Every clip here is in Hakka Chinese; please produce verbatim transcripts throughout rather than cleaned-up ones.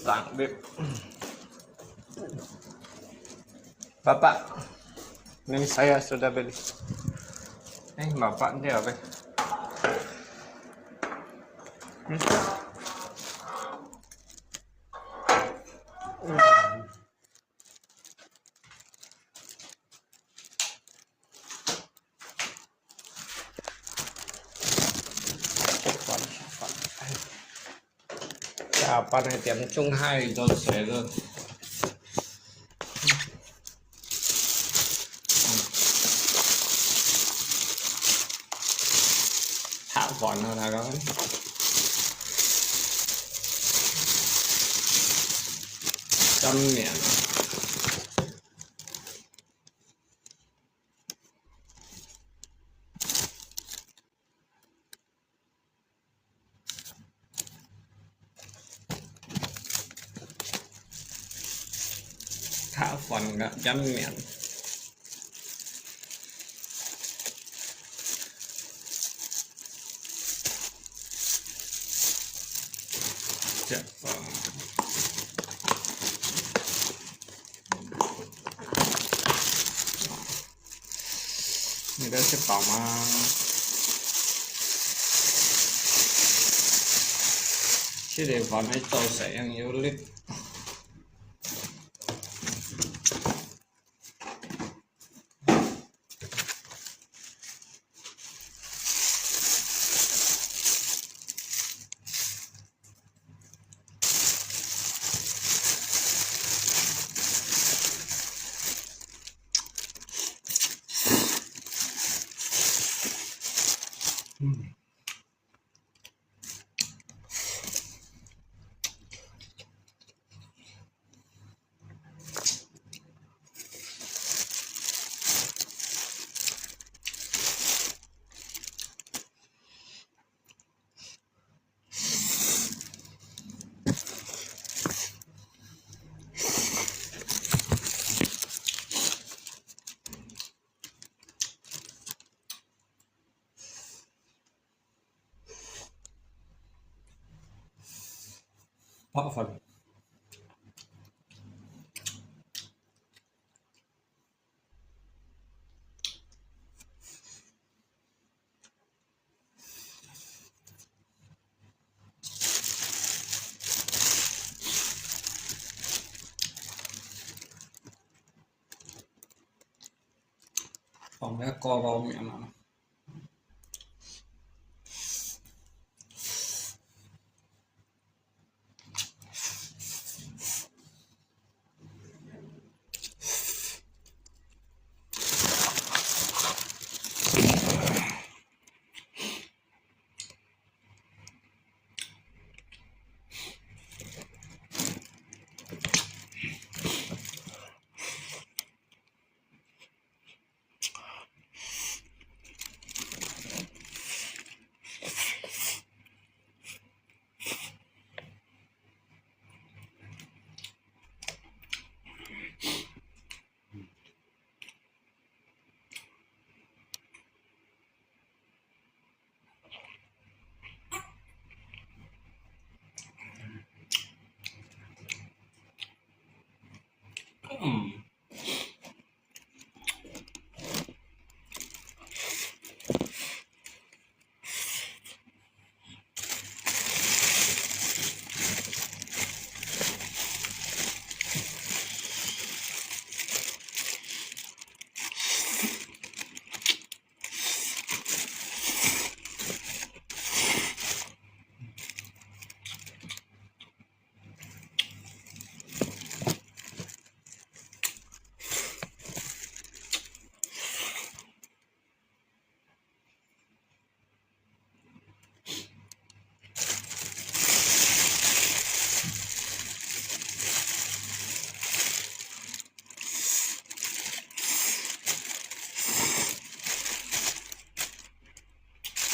Sanggup. Bapak, ini saya sudah beli. Eh, bapak dia apa? Hmm. Chụp phần, chụp phần. Chà, phần này tiêm chung hai cho sẻ rồi. Thả phần rồi là rồi. Chấm miệng. Thả phần gạo chấm miệng. Chà phần. 你在食飽嗎？這個飯係做成樣有力。 八分。 放个高高面嘛。 嗯。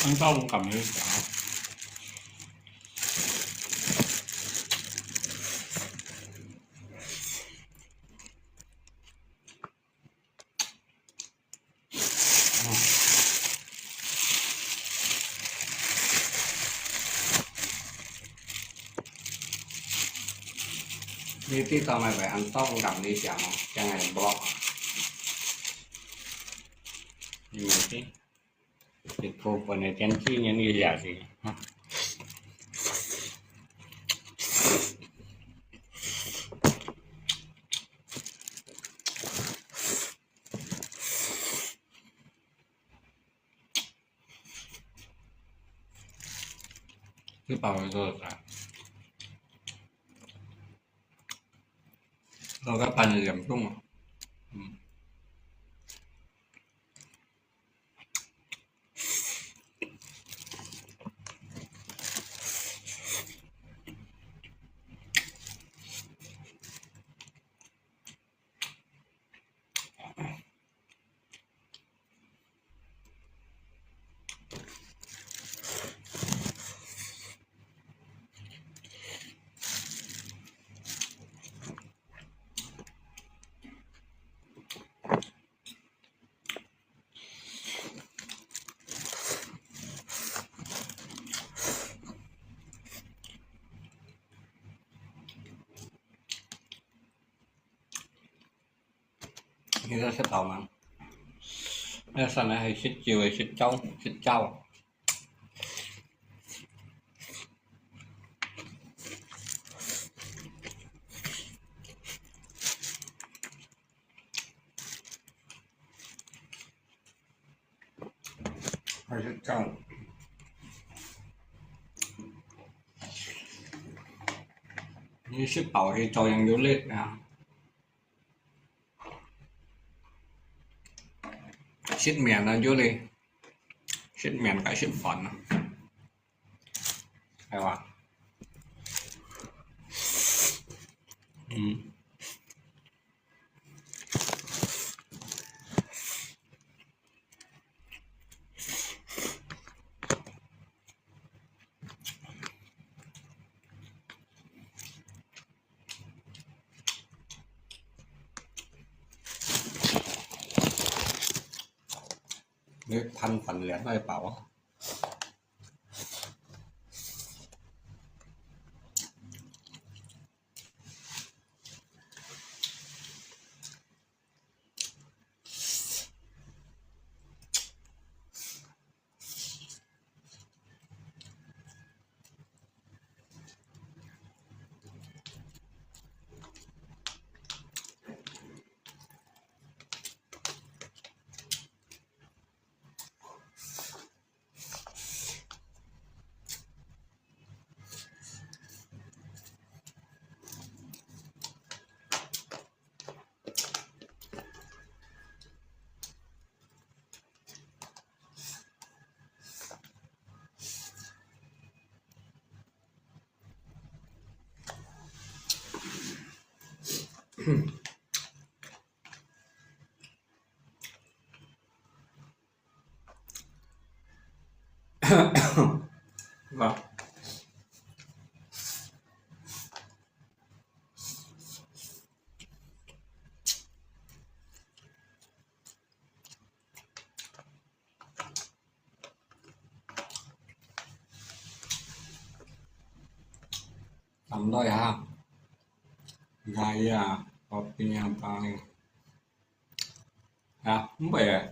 恁多感覺。 嗯。你知道買个恁多咁理想哦，將來blog。你们知，一部分的天气人一下子。你把我做啥？我个盘子严重啊。嗯。你在食飽嗎？那上來還食朝，食朝，食朝。 還係講，你食飽去照樣有力啊。食麵啊，有力，食麵該食飯啊，係吧？嗯。 你盤飯量太飽啊！ 哇！等待下，gaya kopinya paling. 啊，毋會啊。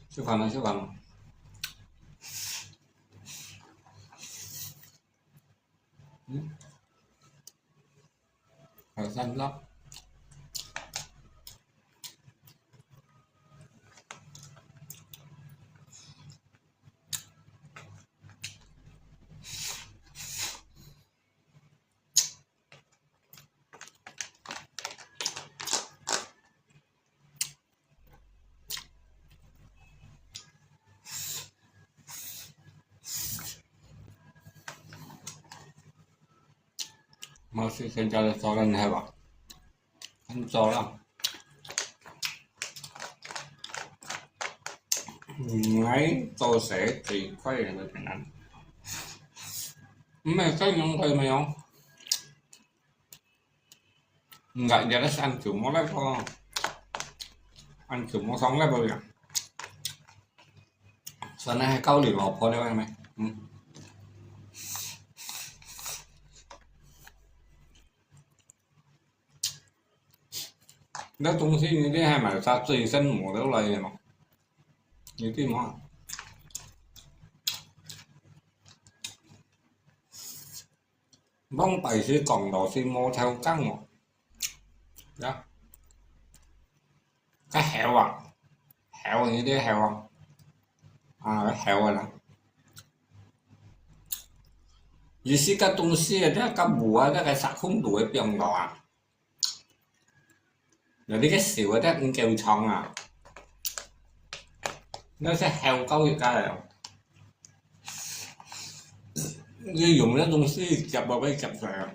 食飯啦，食飯啦。嗯。 還有三粒。無事先食个早餐係吧？恁早啦。嗯，𠊎做事最快个就係恁。毋係，該樣可以無？毋係，這個係恁久無來過，恁久無上來過呀。算係交流老婆了，係無？嗯。 該東西你兜還買啥最新無了來个無？你知無？往擺時講到係無偷工哦。呀，該猴啊，猴你兜猴啊，啊，猴啊啦。意思該東西啊，這个無啊，這个啥空肚个變到啊。 有這个小个，這毋夠長啊。該係猴交一家个哦。你用這東西夾落去夾出來啊。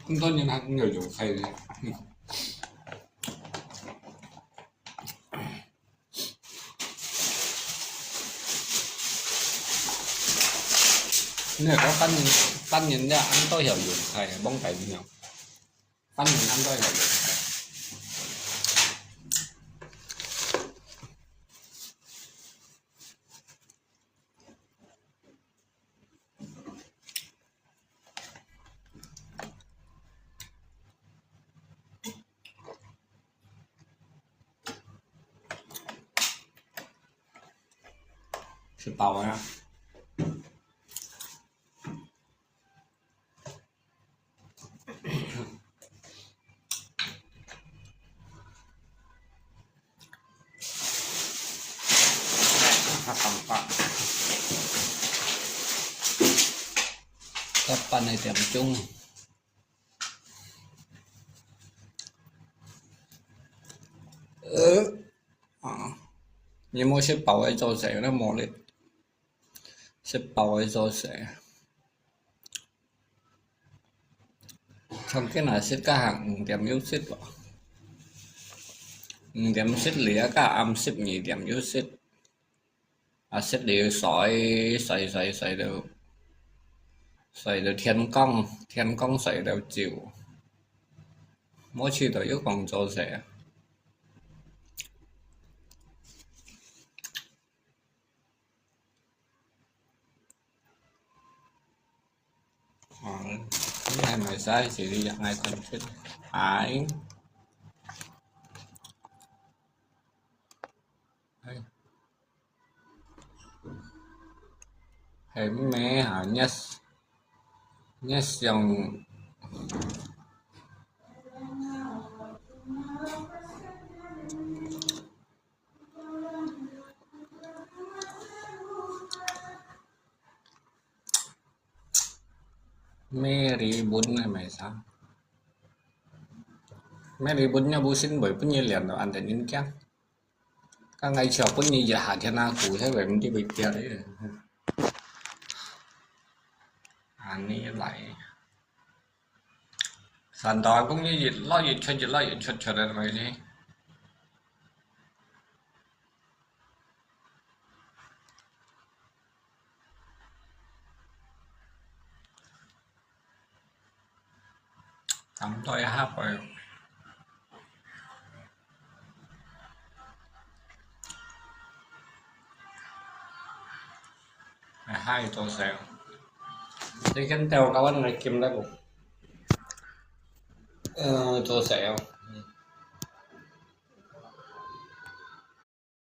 恁多人還有用開个。嗯。你个半年，半年了，恁多有用開，罔帶你哦。半年恁多有用開。 食飽了。較半个點鐘。 呃，啊，你無食飽个做事，有得無力。食飽个做事。從今日食到下五點又食咯。五點食了，到暗十二點又食。 啊，食了睡，睡，睡，睡到，睡到天光，天光睡到朝，無試到有講做事啊。哦，你還買啥？是你愛看出，哎。 係咩啊？Yes，yes用。Mary Bun係麼儕？Mary Bun若無信會分你練到恁樣人驚。 該𠊎笑分你一下天啊，故所以毋知會跌咧。恁樣來，山東公園一落一出一落一出出來，係咪先？ 當多一下會。哎，還做事。你跟到高安來金來不？呃，做事哦。